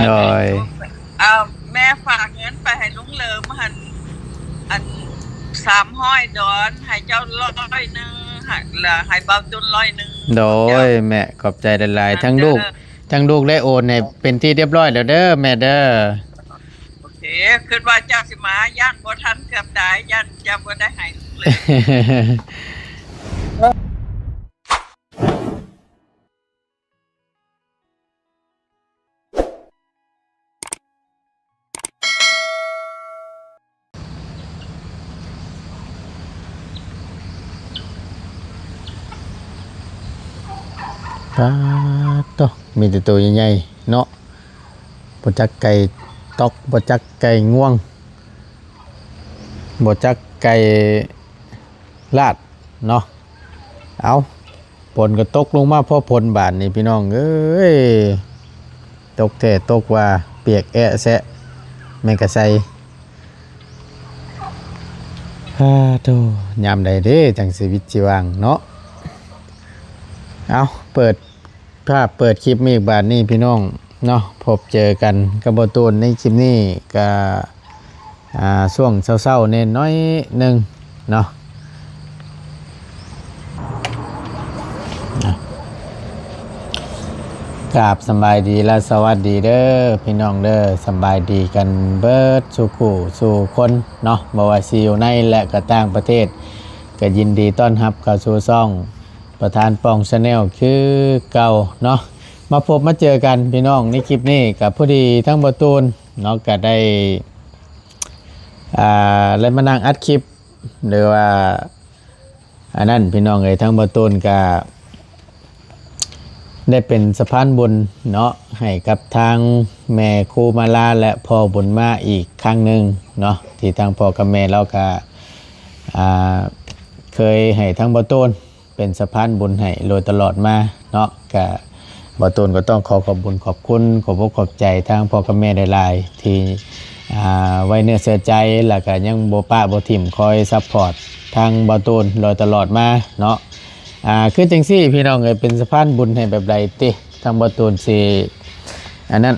ໂດຍ ເອົາ ແມ່ຝາກເງິນໄປໃຫ້ລຸງເຫຼີມຫັ້ນ ອັນ ສາມຮ້ອຍດອນ ໃຫ້ເຈົ້າຮ້ອຍໜຶ່ງ ໃຫ້ ແລ້ວໃຫ້ບ່າວຕຸນຮ້ອຍໜຶ່ງ. ໂດຍ ແມ່ ຂອບໃຈຫຼາຍໆ ທັງລູກ ທັງລູກໄດ້ໂອນໃຫ້ເປັນທີ່ຮຽບຮ້ອຍແລ້ວເດີແມ່ເດີ. ໂອເຄ ຄິດວ່າເຈົ້າຊິມາ ຢ້ານບໍ່ທັນ ເກືອບຕາຍ ຢ້ານເຈົ້າບໍ່ໄດ້ໃຫ້ເລີຍ. ປາດໂທ້ ມີແຕ່ໂຕໃຫຍ່ໆເນາະ ບໍ່ຈັກໄກ່ຕອກ ບໍ່ຈັກໄກ່ງວງ ບໍ່ຈັກໄກ່ລາດເນາະ. ເອົາ ຝົນກໍຕົກລົງມາພໍ້ຝົນບາດນີ້ພີ່ນ້ອງເອີຍ ຕົກແທ້ຕົກວ່າ ປຽກແອະແຊະແມ່ນກະໄຊ. ອາ ໂທ້ ຍາມໃດເດ້ຈັ່ງຊີວິດຊີວາງເນາະ. ເອົາ ເປີດພາບເປີດຄລິບອີກບາດນີ້ພີ່ນ້ອງເນາະ ພົບເຈີກັນກັບບ່າວຕູນໃນຄລິບນີ້ກະ ອ່າ ຊ່ວງເຊົ້າໆແດ່ໜ້ອຍໜຶ່ງເນາະ. ກາບສະບາຍດີ ແລະ ສະຫວັດດີເດີພີ່ນ້ອງເດີ ສະບາຍດີກັນເບິດສູ່ຄູ່ສູ່ຄົນເນາະ ບໍ່ວ່າຊິຢູ່ໃນ ແລະ ກໍຕ່າງປະເທດ ກໍຍິນດີຕ້ອນຮັບເຂົ້າສູ່ຊ່ອງປະທານປ່ອງ Channel ຄືເກົ່າເນາະ. ມາພົບມາເຈີກັນພີ່ນ້ອງ ໃນຄລິບນີ້ກໍພໍດີທັງບ່າວຕູນເນາະ ກໍໄດ້ ອ່າ ໄດ້ມານັ່ງອັດຄລິບ ຫຼືວ່າ ອັນນັ້ນພີ່ນ້ອງເອີຍ ທາງບ່າວຕູນກະໄດ້ເປັນສະພານບຸນເນາະ ໃຫ້ກັບທາງແມ່ຄູມາລາ ແລະ ພໍ່ບຸນມາອີກຄັ້ງໜຶ່ງເນາະ ທີ່ທາງພໍ່ກັບແມ່ລາວກະ ອ່າ ເຄີຍໃຫ້ທາງບ່າວຕູນເປັນສະພານບຸນໃຫ້ໂດຍຕະຫຼອດມາເນາະ. ກະ ບ່າວຕູນກໍຕ້ອງຂໍຂອບບຸນຂອບຄຸນ ຂອບອົກຂອບໃຈທາງພໍ່ກັບແມ່ຫຼາຍໆ ທີ່ ອ່າ ໄວ້ເນື້ອເຊື່ອໃຈ ແລ້ວກໍຍັງບໍ່ປະບໍ່ຖິ້ມ ຄອຍຊັບພອດທາງບ່າວຕູນໂດຍຕະຫຼອດມາເນາະ. ອ່າ ຄືຈັ່ງຊີ້ພີ່ນ້ອງເອີຍ ເປັນສະພານບຸນໃຫ້ແບບໃດຕິ ທາງບ່າວຕູນຊິ ອັນນັ້ນ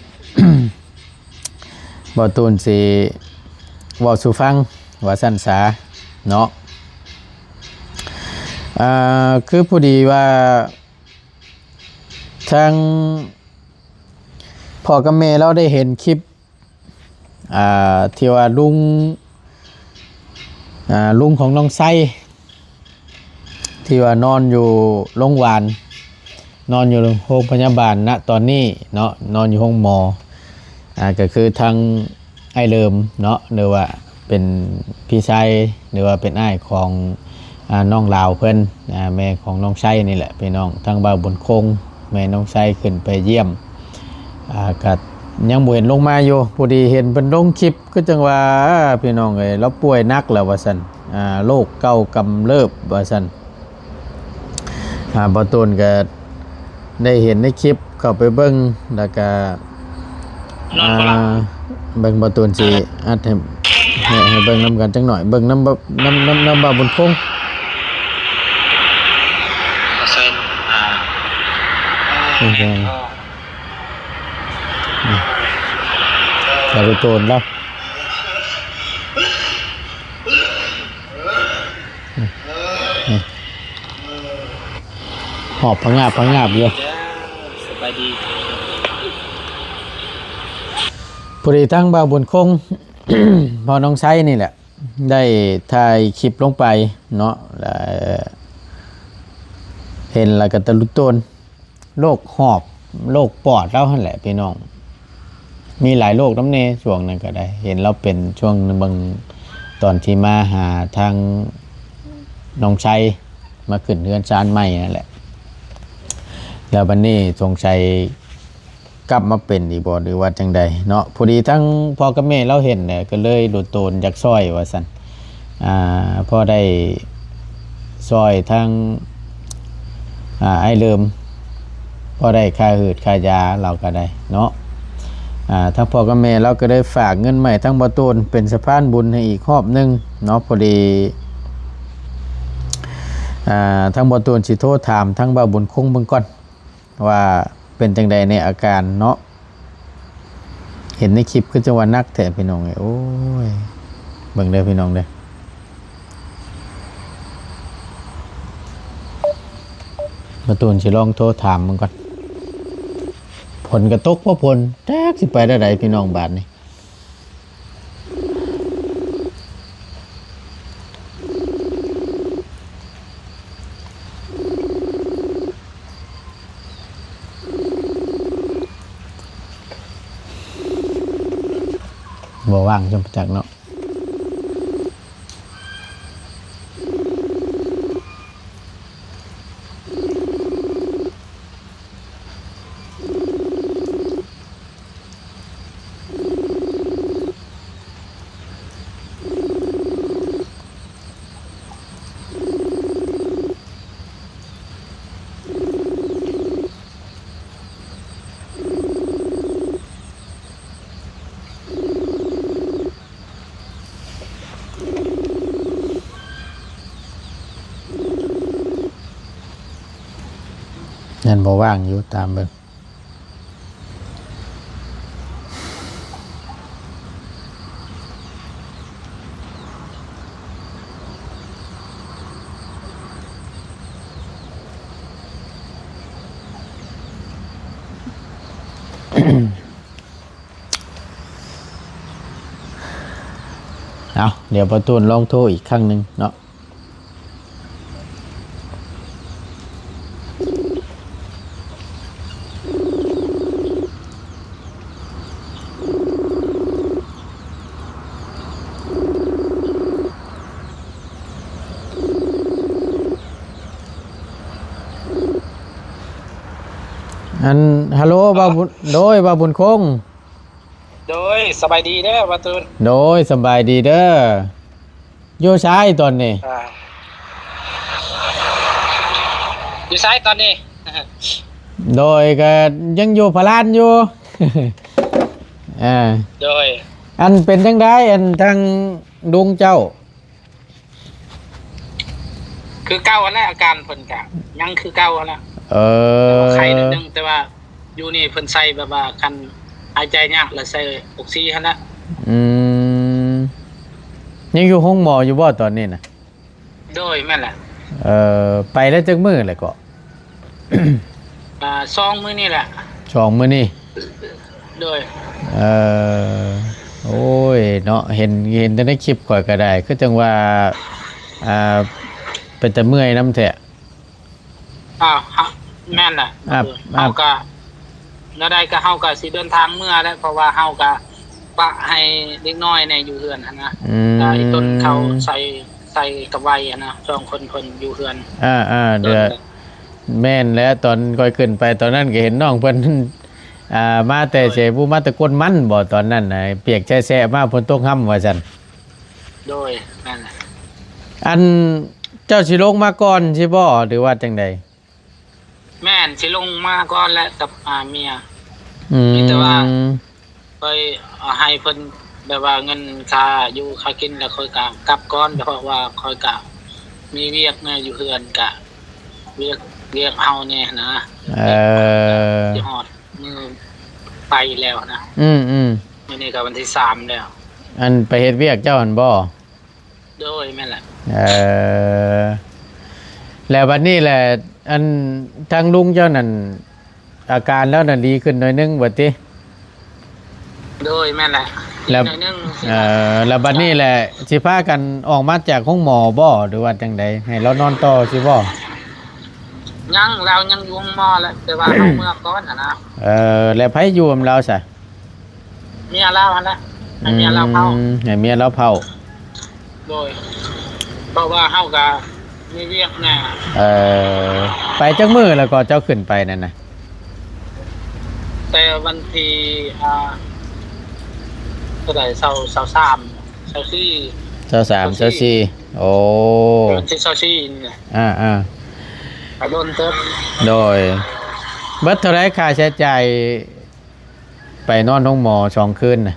ບ່າວຕູນຊິເວົ້າສູ່ຟັງວ່າຊັ້ນສາເນາະ. ອ່າ ຄືພໍດີວ່າ ທາງພໍ່ກັບແມ່ລາວໄດ້ເຫັນຄລິບ ອ່າ ທີ່ວ່າລຸງ ອ່າ ລຸງຂອງນ້ອງໄຊ ທີ່ວ່ານອນຢູ່ໂຮງບານ ນອນຢູ່ໂຮງພະຍາບານນະຕອນນີ້ເນາະ ນອນຢູ່ໂຮງໝໍ ອ່າ ກໍຄືທາງ ອ້າຍເລີມເນາະ ຫຼືວ່າເປັນພີ່ຊາຍ ຫຼືວ່າເປັນອ້າຍຂອງ ອ່າ ນ້ອງລາວເພິ່ນ ອ່າ ແມ່ຂອງນ້ອງໄຊນີ້ແຫຼະພີ່ນ້ອງ ທາງບ່າວບຸນຄົງ ແມ່ນ້ອງໄຊຂຶ້ນໄປຢ້ຽມ ອ່າ ກະຍັງບໍ່ເຫັນລົງມາຢູ່ ພໍດີເຫັນເພິ່ນລົງຄລິບ ຄືຈັ່ງວ່າ ພີ່ນ້ອງເອີຍ ລາວປ່ວຍໜັກແລ້ວວ່າຊັ້ນ ອ່າ ໂລກເກົ່າກຳເລີບວ່າຊັ້ນ. ອ່າ ບ່າວຕູນກໍໄດ້ເຫັນໃນຄລິບ ເຂົ້າໄປເບິ່ງ ແລ້ວກໍ ອ່າ ເບິ່ງ ບ່າວຕູນຊິອັດໃຫ້ ໃຫ້ ໃຫ້ເບິ່ງນຳກັນຈັກໜ້ອຍ ເບິ່ງນຳ ນຳ ນຳ ນຳບ່າວບຸນຄົງ ເບິ່ງ ບ່າວບຸນຄົງລາວ ຫອບພະງາບພະງາບຢູ່ ສະບາຍດີ ພໍດີທາງບ່າວບຸນຄົງ ພໍ່ນ້ອງໄຊນີ້ແຫຼະ ໄດ້ຖ່າຍຄລິບລົງໄປເນາະ ແລ້ວເຫັນແລ້ວກໍຕະລຸໂຕນ ໂລກຫອບ ໂລກປອດລາວຫັ້ນແຫຼະພີ່ນ້ອງ ມີຫຼາຍໂລກນຳແດ່ ຊ່ວງນັ້ນກໍໄດ້ ເຫັນລາວເປັນຊ່ວງໜຶ່ງ ເບິ່ງຕອນທີ່ມາຫາທາງນ້ອງໄຊ ມາຂຶ້ນເຮືອນຊານໃໝ່ນັ້ນແຫຼະ ແລ້ວບັດນີ້ສົງໄສ ກັບມາເປັນອີກບໍ່ ຫຼືວ່າຈັ່ງໃດເນາະ. ພໍດີທັງພໍ່ກັບແມ່ລາວເຫັນແຫຼະ ກໍເລີຍລຸໂຕນຢາກຊ່ອຍວ່າຊັ້ນ ອ່າ ພໍໄດ້ຊ່ອຍທັງ ອ່າ ອ້າຍເລີມ ພໍໄດ້ຄ່າຫືດຄ່າຢາລາວກໍໄດ້ເນາະ. ອ່າ ທັງພໍ່ກັບແມ່ລາວກໍໄດ້ຝາກເງິນມາໃຫ້ທັງບ່າວໂຕນເປັນສະພານບຸນໃຫ້ອີກຮອບໜຶ່ງເນາະ. ພໍດີ ອ່າ ທັງບ່າວໂຕນຊິໂທຖາມທັງບ່າວບຸນຄົງເບິ່ງກ່ອນ ວ່າເປັນຈັ່ງໃດໃນອາການເນາະ. ເຫັນໃນຄລິບຄືຈັ່ງວ່າໜັກແທ້ພີ່ນ້ອງເອີຍ. ໂອ້ຍ ເບິ່ງເດີພີ່ນ້ອງເດີ. ບ່າວຕູນຊິລອງໂທຖາມເບິ່ງກ່ອນ. ຝົນກໍຕົກພໍຝົນ ຈັກຊິໄປແນວໃດພີ່ນ້ອງບາດນີ້. ບໍ່ວ່າງຊັ້ນປະຈັກເນາະ. ຍັງບໍ່ວ່າງຢູ່ ຕາມເບິ່ງ. ເອົາ ດຽວປະຕູນລອງໂທອີກຄັ້ງໜຶ່ງເນາະ. ອັນ ຮັລໂຫຼ ບ່າວບຸນ ໂດຍ ບ່າວບຸນຄົງ. ໂດຍ ສະບາຍດີເດີ ບ່າວຕູນ. ໂດຍ ສະບາຍດີເດີ. ຢູ່ໃສຕອນນີ້? ອ່າ ຢູ່ໃສຕອນນີ້? ໂດຍ ກໍຍັງຢູ່ພະລານຢູ່. ອ່າ ໂດຍ ອັນເປັນຈັ່ງໃດ ອັນທາງລຸງເຈົ້າ? ຄືເກົ່າຫັ້ນແຫຼະ ອາການເພິ່ນກະຍັງຄືເກົ່າຫັ້ນແຫຼະ. ເອີ ແຕ່ວ່າໄຂ້ໜ້ອຍໜຶ່ງ ແຕ່ວ່າຢູ່ນີ້ເພິ່ນໃສ່ແບບວ່າ ຄັນຫາຍໃຈຍາກລະໃສ່ອົກຊີຫັ້ນແຫຼະ. ອືມ ຍັງຢູ່ໂຮງໝໍຢູ່ບໍ່ຕອນນີ້ນະ? ໂດຍ ແມ່ນແຫຼະ. ເອີ ໄປແລ້ວຈັກມື້ແລ້ວເກາະ? ອ່າ ສອງມື້ນີ້ແຫຼະ. ສອງມື້ນີ້? ໂດຍ ເອີ ໂອ້ຍເນາະ ເຫັນ ເຫັນແຕ່ໃນຄລິບຂ້ອຍກໍໄດ້ ຄືຈັ່ງວ່າ ອ່າ ເປັນຕາເມື່ອຍນຳແທ້. ອ້າວ ເຮົາ ແມ່ນແຫຼະ. ເຮົາກໍແນວໃດກໍເຮົາກໍຊິເດີນທາງເມືອແຫຼະ ເພາະວ່າເຮົາກໍປະໃຫ້ເດັກນ້ອຍແດ່ຢູ່ເຮືອນຫັ້ນນະ. ອືມ ອີຕົນເຂົາໃສ່ ໃສ່ກັບໄວຫັ້ນນະ ສອງຄົນເພິ່ນຢູ່ເຮືອນ. ອ່າໆ ເດີ ແມ່ນແຫຼະ ຕອນຂ້ອຍຂຶ້ນໄປຕອນນັ້ນກໍເຫັນນ້ອງເພິ່ນ ອ່າ ມາແຕ່ ໂດຍ ເສບູ ມາແຕ່ກົນມັນບໍ່ ຕອນນັ້ນນະ ປຽກແຊະໆ ມາຝົນຕົກຮຳວ່າຊັ້ນ. ໂດຍ ແມ່ນແຫຼະ. ອັນ ເຈົ້າຊິລົງມາກ່ອນຊິບໍ່ ຫຼືວ່າຈັ່ງໃດ? ແມ່ນ ຊິລົງມາກ່ອນແຫຼະກັບ ອ່າ ເມຍ. ອືມ ມີແຕ່ວ່າຂ້ອຍໃຫ້ເພິ່ນແບບວ່າເງິນຄ່າຢູ່ຄ່າກິນ ແລ້ວຂ້ອຍກະກັບກ່ອນ ເພາະວ່າຂ້ອຍກະມີວຽກແດ່ຢູ່ເຮືອນ ກະວຽກ ວຽກເຮົາແດ່ຫັ້ນນະ. ເອີ ຊິຮອດມື້ໄປແລ້ວນະ. ອືມໆ ມື້ນີ້ກໍວັນທີສາມແລ້ວ. ອັນໄປເຮັດວຽກເຈົ້າຫັ້ນບໍ່? ໂດຍ ແມ່ນແຫຼະ. ເອີ ແລ້ວບັດນີ້ແຫຼະ ອັນ ທາງລຸງເຈົ້ານັ້ນ ອາການລາວນັ້ນດີຂຶ້ນໜ້ອຍໜຶ່ງບັດຕິ? ໂດຍ ແມ່ນແຫຼະ. ແລ້ວ ໜ້ອຍໜຶ່ງ. ເອີ ແລ້ວບັດນີ້ແຫຼະ ຊິພາກັນອອກມາຈາກໂຮງໝໍບໍ່ ຫຼືວ່າຈັ່ງໃດ? ໃຫ້ລາວນອນຕໍ່ຊິບໍ່? ຍັງ ລາວຍັງຢູ່ໂຮງໝໍແຫຼະ ແຕ່ວ່າເຮົາເມືອກ່ອນຫັ້ນນະ. ເອີ ແລ້ວໃຜຢູ່ນຳລາວຊະ? ເມຍລາວຫັ້ນແຫຼະ ໃຫ້ເມຍລາວເຝົ້າ. ອືມ ໃຫ້ເມຍລາວເຝົ້າ. ໂດຍ ເພາະວ່າເຮົາກະມີວຽກແດ່. ເອີ ໄປຈັກມື້ແລ້ວກໍເຈົ້າຂຶ້ນໄປນັ້ນນະ? ແຕ່ວັນທີ ອ່າ ເທົ່າໃດ ຊາວ ຊາວສາມ ຊາວສີ່ ຊາວສາມ ຊາວສີ່ ຊາວສີ່. ໂອ້ ວັນທີຊາວສີ່ນີ້ແຫຼະ. ອ່າໆ ກໍດົນເຕີບ. ໂດຍ ເບິດເທົ່າໃດຄ່າໃຊ້ຈ່າຍ ໄປນອນໂຮງໝໍສອງຄືນນະ?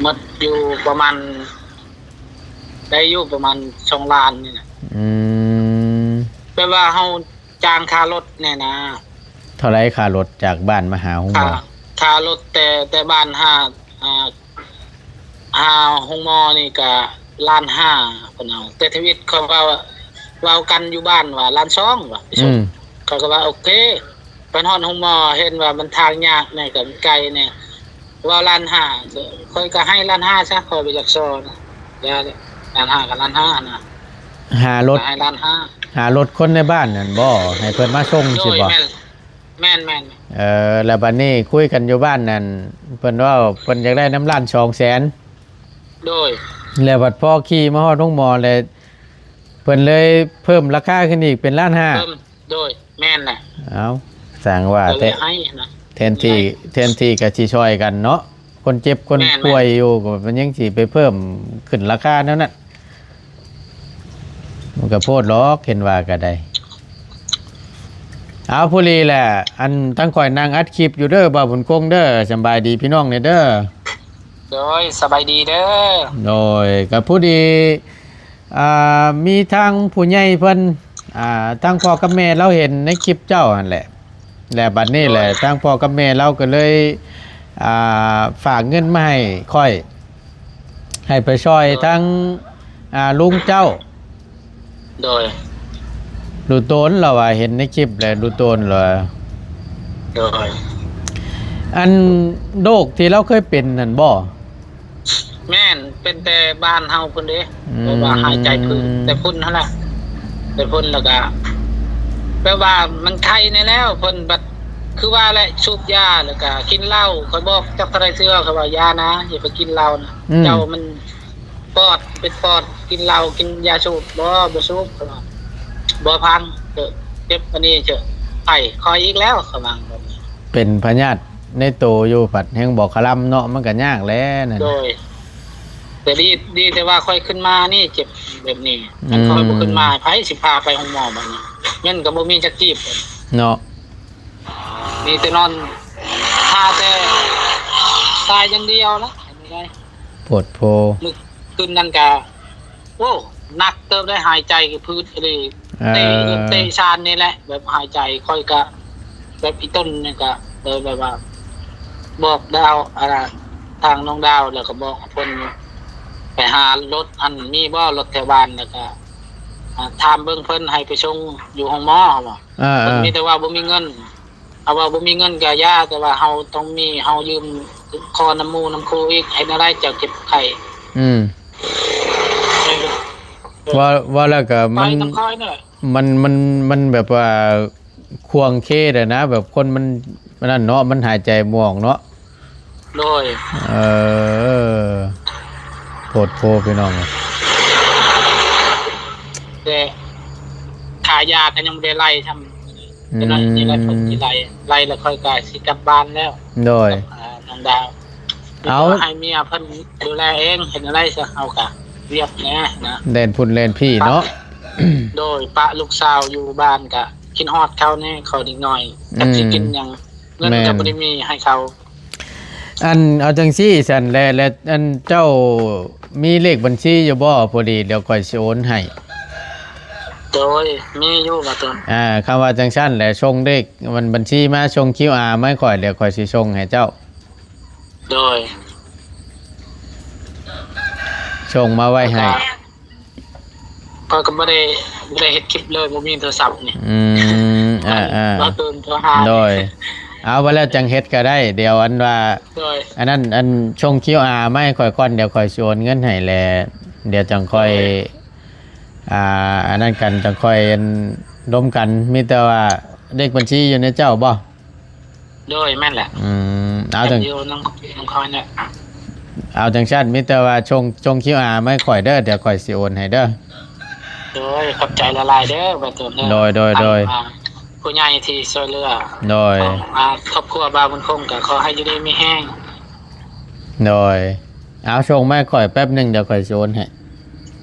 ໝົດຢູ່ປະມານ ໄດ້ຢູ່ປະມານສອງລ້ານນີ້ແຫຼະ. ອືມ ແບບວ່າເຮົາຈ່າຍຄ່າລົດແດ່ນະ. ເທົ່າໃດຄ່າລົດຈາກບ້ານມາຫາໂຮງໝໍ? ຄ່າ ຄ່າ ຄ່າລົດແຕ່ ແຕ່ບ້ານຫາ ຫາ ຫາໂຮງໝໍນີ້ກະລ້ານຫ້າ ເພິ່ນເອົາ. ແຕ່ທຳອິດເຂົາເວົ້າ ເວົ້າກັນຢູ່ບ້ານວ່າລ້ານສອງວ່າ ໄປສົ່ງ. ອືມ ເຂົາກໍວ່າໂອເຄ. ໄປຮອດໂຮງໝໍເຫັນວ່າມັນທາງຍາກແດ່ ກໍໄກແດ່ ເວົ້າລ້ານຫ້າ ຂ້ອຍກໍໃຫ້ລ້ານຫ້າຊະ ຂ້ອຍບໍ່ຢາກຊໍນະ ຢ່າເດ ລ້ານຫ້າກໍລ້ານຫ້ານະ. ຫາລົດ ກໍໃຫ້ລ້ານຫ້າ ຫາລົດຄົນໃນບ້ານນັ້ນບໍ່ ໃຫ້ເພິ່ນມາສົ່ງ ໂດຍ ຊິບໍ່? ແມ່ນ ແມ່ນໆ ເອີ ແລ້ວບັດນີ້ຄຸຍກັນຢູ່ບ້ານນັ້ນ ເພິ່ນເວົ້າເພິ່ນຢາກໄດ້ນຳລ້ານສອງແສນ ໂດຍ ແລ້ວບັດພໍຂີ່ມາຮອດໂຮງໝໍແລ້ວ ເພິ່ນເລີຍເພີ່ມລາຄາຂຶ້ນອີກເປັນລ້ານຫ້າ ເພີ່ມ ໂດຍ ແມ່ນແຫຼະ. ເອົ້າ ສ້າງວ່າ ກໍເລີຍໃຫ້ນະ ແທນທີ່ ແທນທີ່ກໍຊິຊ່ອຍກັນເນາະ ຄົນເຈັບຄົນ ແມ່ນໆ ປ່ວຍຢູ່ ກໍມັນຍັງຊິໄປເພີ່ມຂຶ້ນລາຄາແນວນັ້ນ ມັນກໍໂພດດອກ ເຫັນວ່າກໍໄດ້. ເອົາ ພໍດີແຫຼະ ອັນ ທາງຂ້ອຍນັ່ງອັດຄລິບຢູ່ເດີ ບ່າວບຸນຄົງເດີ ສຳບາຍດີພີ່ນ້ອງແດ່ເດີ. ໂດຍ ສະບາຍດີເດີ. ໂດຍ ກໍພໍດີ ອ່າ ມີທາງຜູ້ໃຫຍ່ເພິ່ນ ອ່າ ທາງພໍ່ກັບແມ່ລາວເຫັນໃນຄລິບເຈົ້າຫັ້ນແຫຼະ ແລະບັດນີ້ແຫຼະ ໂດຍ ທາງພໍ່ກັບແມ່ລາວກໍເລີຍ ອ່າ ຝາກເງິນມາໃຫ້ຂ້ອຍ ໃຫ້ໄປຊ່ອຍ ໂດຍ ທາງ ອ່າ ລຸງເຈົ້າ. ໂດຍ ດູໂຕນລາວວ່າ ເຫັນໃນຄລິບແລ້ວດູໂຕນລາວ. ໂດຍ ອັນໂລກທີ່ລາວເຄີຍເປັນນັ້ນບໍ່? ແມ່ນ ເປັນແຕ່ບ້ານເຮົາພຸ້ນເດ້ ອືມ ແບບວ່າຫາຍໃຈພື້ນ ແຕ່ພຸ້ນຫັ້ນແຫຼະ ແຕ່ພຸ້ນ ແລ້ວກະແບບວ່າມັນໄຄແດ່ແລ້ວ ເພິ່ນບັດຄືວ່າແຫຼະ ສູບຢາ ແລ້ວກະກິນເຫຼົ້າ. ຂ້ອຍບອກຈັກເທົ່າໃດເທື່ອ ຂ້ອຍວ່າຢ່ານະ ຢ່າໄປກິນເຫຼົ້ານະ ອືມ ເຈົ້າມັນ ປອດ ເປັນປອດ ກິນເຫຼົ້າ ກິນຢາສູບ ບໍ່ ບໍ່ສູບ ເຂົາວ່າ ບໍ່ພັງ ເອີ ເຈັບອັນນີ້ ເຈີ ໄຂ້ ຂ້ອຍອີກແລ້ວ ເຂົາວ່າແບບນີ້. ເປັນພະຍາດໃນໂຕຢູ່ ພັດແຮ່ງບໍ່ຄະລຳເນາະ ມັນກໍຍາກແຫຼະນັ້ນ. ໂດຍ ແຕ່ດີ ດີແຕ່ວ່າຂ້ອຍຂຶ້ນມານີ້ເຈັບແບບນີ້ ອືມ ຄັນຂ້ອຍບໍ່ຂຶ້ນມາ ໃຜຊິພາໄປໂຮງໝໍບັດນີ້? ເງິນກໍບໍ່ມີຈັກກີບເນາະ ມີແຕ່ນອນ ຫາແຕ່ຕາຍຢ່າງດຽວລະ. ໂພດໂພ ມື້ຄືນນັ້ນກະ ໂອ້ ໜັກເຕີບໄດ໋ ຫາຍໃຈຄືພືດອີ່ຫຼີ ເອີ ເຕະເຮືອນເຕະຊານນີ້ແຫຼະ ແບບຫາຍໃຈ ຂ້ອຍກະແບບອີ່ຕົນນີ້ກະເລີຍແບບວ່າ ບອກດາວ ອັນ ທາງນ້ອງດາວ ແລ້ວກໍບອກເພິ່ນ ໄປຫາລົດ ອັນ ມີບໍ່ລົດແຖວບ້ານ ແລ້ວກະ ອ່າ ຖາມເບິ່ງເພິ່ນໃຫ້ໄປສົ່ງຢູ່ໂຮງໝໍ ເຂົາວ່າ ເອີໆ ເພິ່ນມີແຕ່ວ່າບໍ່ມີເງິນ ເຮົາວ່າບໍ່ມີເງິນກໍຢ່າ ແຕ່ວ່າເຮົາຕ້ອງມີ ເຮົາຢືມຂໍນຳໝູ່ນຳຄູ່ອີກ ເຮັດແນວໃດເຈົ້າເຈັບໄຂ້? ອືມ ເອີ ເວົ້າ ເວົ້າແລ້ວກໍມັນ ໄປນຳຂ້ອຍນີ້ແຫຼະ ມັນ ມັນ ມັນແບບວ່າຂວາງເຄແຫຼະນະ ແບບຄົນມັນ ມັນນັ້ນເນາະ ມັນຫາຍໃຈບໍ່ອອກເນາະ. ໂດຍ ເອີ ໂພດໂພພີ່ນ້ອງ ແຕ່ຄ່າຢາກໍຍັງບໍ່ໄດ້ໄລ່ຊ້ຳ ອືມ ຈັ່ງໃດນີ້ແຫຼະ ເພິ່ນຊິໄລ່ ໄລ່ແລ້ວຂ້ອຍກໍຊິກັບບ້ານແລ້ວ. ໂດຍ ກັບ ອ່າ ນ້ອງດາວ ເອົາ ມີແຕ່ວ່າໃຫ້ເມຍເພິ່ນດູແລເອງ ເຮັດແນວໃດຊະ ເຮົາກໍວຽກແດ່ນະ ແລ່ນພຸ້ນແລ່ນພີ້ເນາະ. ໂດຍ ປະລູກສາວຢູ່ບ້ານກໍຄິດຮອດເຂົາແດ່ ເຂົາເດັກນ້ອຍ ອືມ ຈັກຊິກິນຫຍັງ ເງິນກໍບໍ່ໄດ້ມີໃຫ້ເຂົາ. ອັນ ເອົາຈັ່ງຊີ້ຊັ້ນແຫຼະ ແລະ ອັນ ເຈົ້າມີເລກບັນຊີຢູ່ບໍ່? ພໍດີດຽວຂ້ອຍຊິໂອນໃຫ້. ໂດຍ ມີຢູ່ ບ່າວໂຕນ. ອ່າ ຄຳວ່າຈັ່ງຊັ້ນແຫຼະ ສົ່ງເລກບັນ ບັນຊີມາ ສົ່ງຄິວອາມາໃຫ້ຂ້ອຍ ດຽວຂ້ອຍຊິສົ່ງໃຫ້ເຈົ້າ. ໂດຍ ສົ່ງມາໄວ້ໃຫ້. ຂ້ອຍກໍບໍ່ໄດ້ ບໍ່ໄດ້ເຮັດຄລິບເລີຍ ບໍ່ມີໂທລະສັບນີ້. ອືມ ອ່າໆ ບໍ່ຕື່ນໂທຫາ. ໂດຍ ເອົາ ວ່າແລ້ວຈັ່ງເຮັດກໍໄດ້ ດຽວອັນວ່າ ໂດຍ ອັນນັ້ນ ອັນສົ່ງຄິວອາມາໃຫ້ຂ້ອຍກ່ອນ ດຽວຂ້ອຍຊິໂອນເງິນໃຫ້ແລ້ວ ດຽວຈັ່ງຄ່ອຍ ໂດຍ ອ່າ ອັນນັ້ນກັນ ຈັ່ງຄ່ອຍອັນລົມກັນ. ມີແຕ່ວ່າເລກບັນຊີຢູ່ໃນເຈົ້າບໍ່? ໂດຍ ແມ່ນແຫຼະ. ອືມ ເອົາຈັ່ງ ຢູ່ນຳ ນຳຂ້ອຍນີ້ແຫຼະ. ເອົາຈັ່ງຊັ້ນ ມີແຕ່ວ່າສົ່ງ ສົ່ງຄິວອາມາໃຫ້ຂ້ອຍເດີ ດຽວຂ້ອຍຊິໂອນໃຫ້ເດີ. ໂດຍ ຂອບໃຈຫຼາຍໆເດີ ບ່າວໂຕນເດີ. ໂດຍ ໂດຍ ໂດຍ ທາງ ອ່າ ຜູ້ໃຫຍ່ທີ່ຊ່ວຍເຫຼືອ. ໂດຍ ຂອງ ອ່າ ຄອບຄົວບ່າວບຸນຄົງກໍຂໍໃຫ້ຢູ່ດີມີແຮງ. ໂດຍ ເອົາ ສົ່ງມາໃຫ້ຂ້ອຍແປັບໜຶ່ງ ດຽວຂ້ອຍຊິໂອນໃຫ້.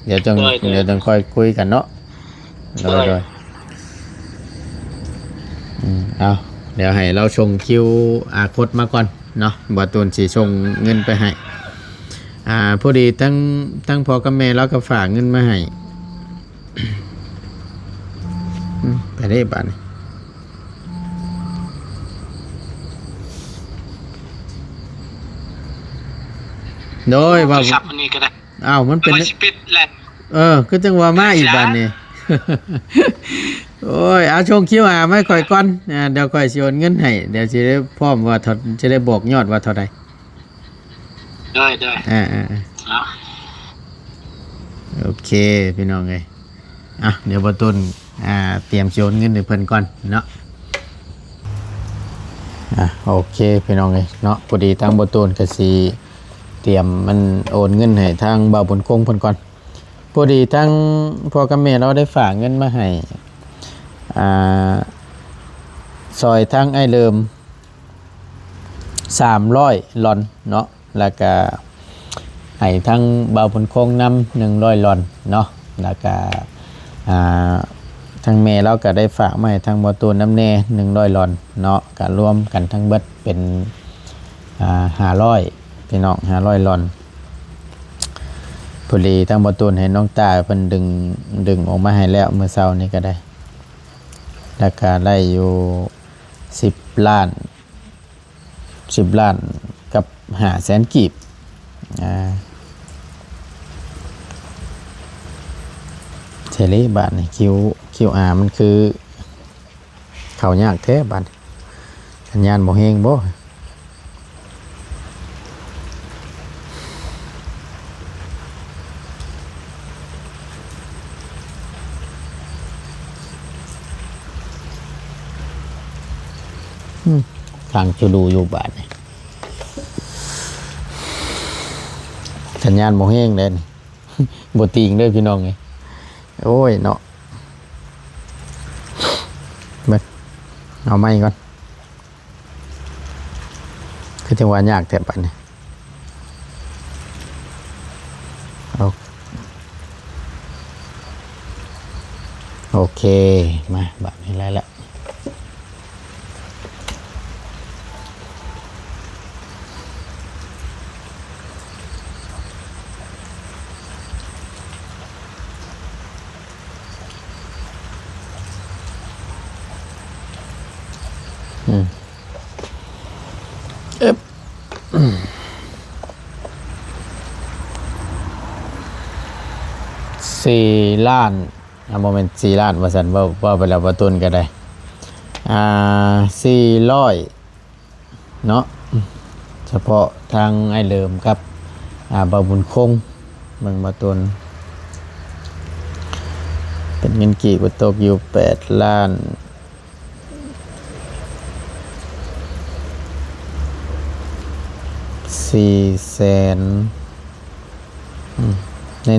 ດຽວຈັ່ງ ໂດຍ ໂດຍ ດຽວຈັ່ງຄ່ອຍຄຸຍກັນເນາະ. ໂດຍ ໂດຍ ໂດຍ ອືມ ເອົາ ດຽວໃຫ້ລາວສົ່ງຄິວອາໂຄດມາກ່ອນເນາະ ບ່າວໂຕນຊິສົ່ງເງິນໄປໃຫ້. ອ່າ ພໍດີທັງ ທັງພໍ່ກັບແມ່ລາວກໍຝາກເງິນມາໃຫ້. ອືມ ໄປເດ້ບາດນີ້. ໂດຍ ວ່າ ໂທລະສັບອັນນີ້ກໍໄດ້. ອ້າວ ມັນເປັນ ວ່າຊິປິດແລ້ວ. ເອີ ຄືຈັ່ງວ່າມາອີກບາດນີ້. ໂອ້ຍ ເອົາ ສົ່ງຄິວອາມາໃຫ້ຂ້ອຍກ່ອນ. ອ່າ ດຽວຂ້ອຍຊິໂອນເງິນໃຫ້. ດຽວຊິໄດ້ພ້ອມວ່າເທົ່າ ຊິໄດ້ບອກຍອດວ່າເທົ່າໃດ. ໂດຍ ໂດຍ. ອ່າ ອ່າ ອ່າ ເອົາ ໂອເຄ ພີ່ນ້ອງເອີຍ. ອ່ະ ດຽວບ່າວຕູນ ອ່າ ຕຽມຊິໂອນເງິນໃຫ້ເພິ່ນກ່ອນເນາະ. ອ່ະ ໂອເຄ ພີ່ນ້ອງເອີຍເນາະ, ພໍດີທາງບ່າວຕູນກໍຊິຕຽມມັນໂອນເງິນໃຫ້ທາງບ່າວບຸນຄົງເພິ່ນກ່ອນ. ພໍດີທາງພໍ່ກັບແມ່ລາວໄດ້ຝາກເງິນມາໃຫ້ ອ່າ ຊ່ອຍທາງອ້າຍເລີມ ສາມຮ້ອຍລອນເນາະ, ແລ້ວກະໃຫ້ທາງບ່າວບຸນຄົງນຳໜຶ່ງຮ້ອຍລອນເນາະ, ແລ້ວກະ ອ່າ ທາງແມ່ລາວກະໄດ້ຝາກມາໃຫ້ທາງບ່າວຕູນນຳແດ່ໜຶ່ງຮ້ອຍລອນເນາະ, ກະລວມກັນທັງເບິດເປັນ ອ່າ ຫ້າຮ້ອຍ ພີ່ນ້ອງ ຫ້າຮ້ອຍລອນ. ພໍດີທາງບ່າວຕູນໃຫ້ນ້ອງຕ້າເພິ່ນດຶງ ດຶງອອກມາໃຫ້ແລ້ວມື້ເຊົ້ານີ້ກໍໄດ້, ແລ້ວກະໄດ້ຢູ່ ສິບລ້ານ ສິບລ້ານກັບຫ້າແສນກີບ. ອ່າ ເທເລບາດນີ້ ຄິວ ຄິວອາ ມັນຄືເຂົ້າຍາກແທ້ບາດນີ້. ສັນຍານບໍ່ແຮງບໍ່? ອືມ ຄ້າງຈຸດູຢູ່ບາດນີ້. ສັນຍານບໍ່ແຮງເດ້ນີ້. ບໍ່ຕິງເດີ້ພີ່ນ້ອງເອີຍ. ໂອ້ຍເນາະ. ເບິ່ງ ເອົາໃໝ່ກ່ອນ. ຄືຈັ່ງວ່າຍາກແທ້ບາດນີ້. ໂອ ໂອເຄ ມາ ບາດນີ້ໄດ້ແລ້ວ. ອືມ ເອີບ ສີ່ລ້ານ ອ່າ ບໍ່ແມ່ນສີ່ລ້ານວ່າຊັ້ນ ເວົ້າ ເວົ້າໄປແລ້ວ ບໍ່ຕົ້ນກໍໄດ້ ອ່າ ສີ່ຮ້ອຍ ເນາະ ສະເພາະທາງອ້າຍເຫຼີມກັບ ອ່າ ບ່າວບຸນຄົງ. ເບິ່ງ ບ່າວຕຸນ ເປັນເງິນກີບກໍຕົກຢູ່ແປດລ້ານສີ່ແສນ ອືມ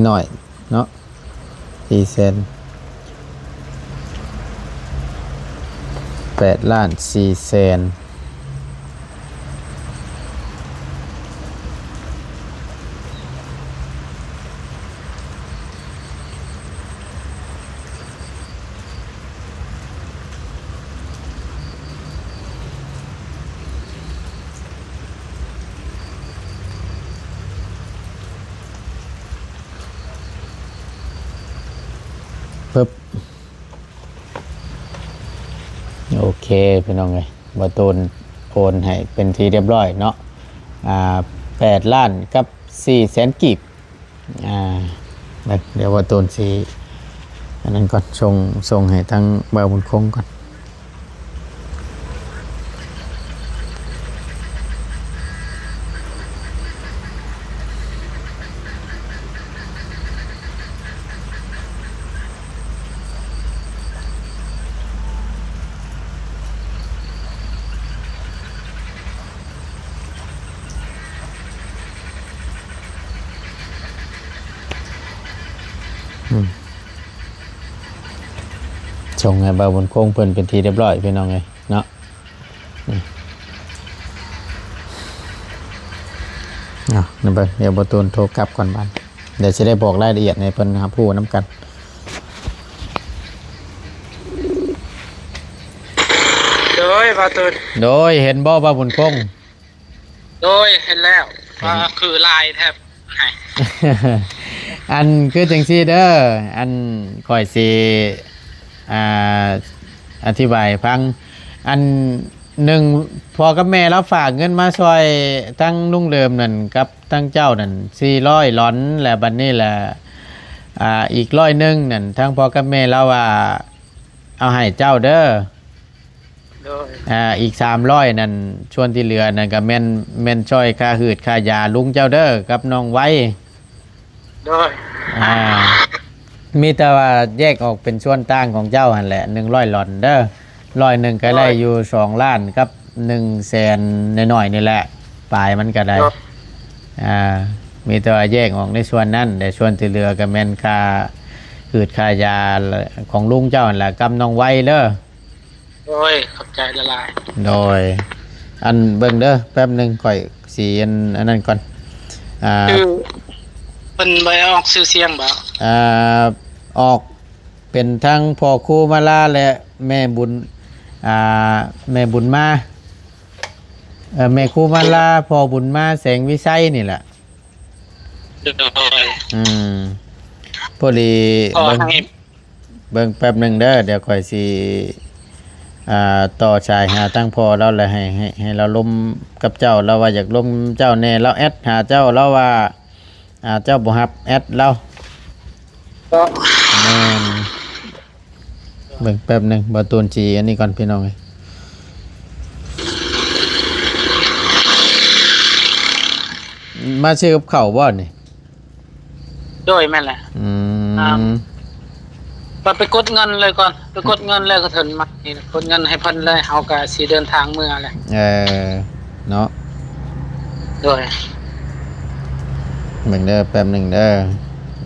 ນ້ອຍໆ ເນາະ. ສີ່ແສນ ແປດລ້ານສີ່ແສນ. ປຶບ ໂອເຄ ພີ່ນ້ອງເອີຍ ບ່າວຕູນໂອນໃຫ້ເປັນທີ່ຮຽບຮ້ອຍເນາະ ອ່າ ແປດລ້ານກັບສີ່ແສນກີບ. ອ່າ ດຽວບ່າວຕູນຊິອັນນັ້ນກ່ອນ ສົ່ງ ສົ່ງໃຫ້ທາງບ່າວບຸນຄົງກ່ອນ. ອືມ ສົ່ງໃຫ້ບ່າວບຸນຄົງເພິ່ນເປັນທີ່ຮຽບຮ້ອຍ ພີ່ນ້ອງເອີຍເນາະ. ນີ້ ເອົາ ນຳເບິ່ງ ດຽວບ່າວຕູນໂທກັບກ່ອນບາດ ດຽວຊິໄດ້ບອກລາຍລະອຽດໃຫ້ເພິ່ນຮັບຮູ້ນຳກັນ. ໂດຍ ບ່າວຕູນ ໂດຍ ເຫັນບໍ່ ບ່າວບຸນຄົງ? ໂດຍ ເຫັນແລ້ວ ອືມ ວ່າຄືຫຼາຍແທ້ ອັນ ຄືຈັ່ງຊີ້ເດີ ອັນ ຂ້ອຍຊິ ອ່າ ອະທິບາຍໃຫ້ຟັງ ອັນ ໜຶ່ງ ພໍ່ກັບແມ່ລາວຝາກເງິນມາຊ່ອຍທັງລຸງເຫຼີມນັ້ນກັບທັງເຈົ້ານັ້ນສີ່ຮ້ອຍຫຼອນ ແລະ ບັດນີ້ລະ ອ່າ ອີກຮ້ອຍໜຶ່ງນັ້ນ ທັງພໍ່ກັບແມ່ລາວວ່າເອົາໃຫ້ເຈົ້າເດີ. ໂດຍ ອ່າ ອີກສາມຮ້ອຍນັ້ນ ສ່ວນທີ່ເຫຼືອນັ້ນກະແມ່ນ ແມ່ນຊ່ອຍຄ່າຫືດຄ່າຢາລຸງເຈົ້າເດີ ກັບນ້ອງໄວ. ໂດຍ ອ່າ ມີແຕ່ວ່າແຍກອອກເປັນສ່ວນຕ່າງຂອງເຈົ້າຫັ້ນແຫຼະ ໜຶ່ງຮ້ອຍຫຼອນເດີ ຮ້ອຍໜຶ່ງກະໄດ້ ໂດຍ ຢູ່ສອງລ້ານກັບໜຶ່ງແສນໜ້ອຍໆນີ້ແຫຼະ ປາຍມັນກະໄດ້ ໂດຍ ອ່າ ມີແຕ່ວ່າແຍກອອກໃນສ່ວນນັ້ນ ແຕ່ສ່ວນທີ່ເຫຼືອກະແມ່ນຄ່າຫືດຄ່າຢາຂອງລຸງເຈົ້າຫັ້ນແຫຼະ ກັບນ້ອງໄວເດີ. ໂດຍ ຂອບໃຈຫຼາຍໆ. ໂດຍ ອັນ ເບິ່ງເດີ ແປັບໜຶ່ງ ຂ້ອຍຊິອັນ ອັນນັ້ນກ່ອນ ອ່າ ຊື່ ເພິ່ນບໍ່ໄດ້ອອກຊື່ສຽງບໍ? ອ່າ ອອກເປັນທັງພໍ່ຄູມາລາ ແລະ ແມ່ບຸນ ອ່າ ແມ່ບຸນມາ ເອີ ແມ່ຄູມາລາ ພໍ່ບຸນມາ ແສງວິໄຊນີ້ແຫຼະ. ໂດຍ ອືມ ພໍດີ ຂໍໃຫ້ ເບິ່ງ ເບິ່ງແປັບໜຶ່ງເດີ ດຽວຂ້ອຍຊິ ອ່າ ຕໍ່ສາຍຫາທາງພໍ່ລາວ ແລະ ໃຫ້ ໃຫ້ ໃຫ້ລາວລົມກັບເຈົ້າ ລາວວ່າຢາກລົມເຈົ້າແດ່ ລາວແອັດຫາເຈົ້າ ລາວວ່າ ອ່າ ເຈົ້າບໍ່ຮັບແອັດລາວ ເນາະ ແມ່ນ. ເບິ່ງແປັບໜຶ່ງ ບ່າວຕູນຊິອັນນີ້ກ່ອນພີ່ນ້ອງເອີຍ ມາຊື້ກັບເຂົ້າບໍ່ນີ້? ໂດຍ ແມ່ນແຫຼະ ອືມ ອ່າ ກໍໄປກົດເງິນເລີຍກ່ອນ ໄປກົດເງິນແລ້ວກໍເຖິງມານີ້ ກົດເງິນໃຫ້ເພິ່ນເລີຍ ເຮົາກໍຊິເດີນທາງເມືອແຫຼະ ເອີ ເນາະ ໂດຍ ເບິ່ງເດີ ແປັບໜຶ່ງເດີ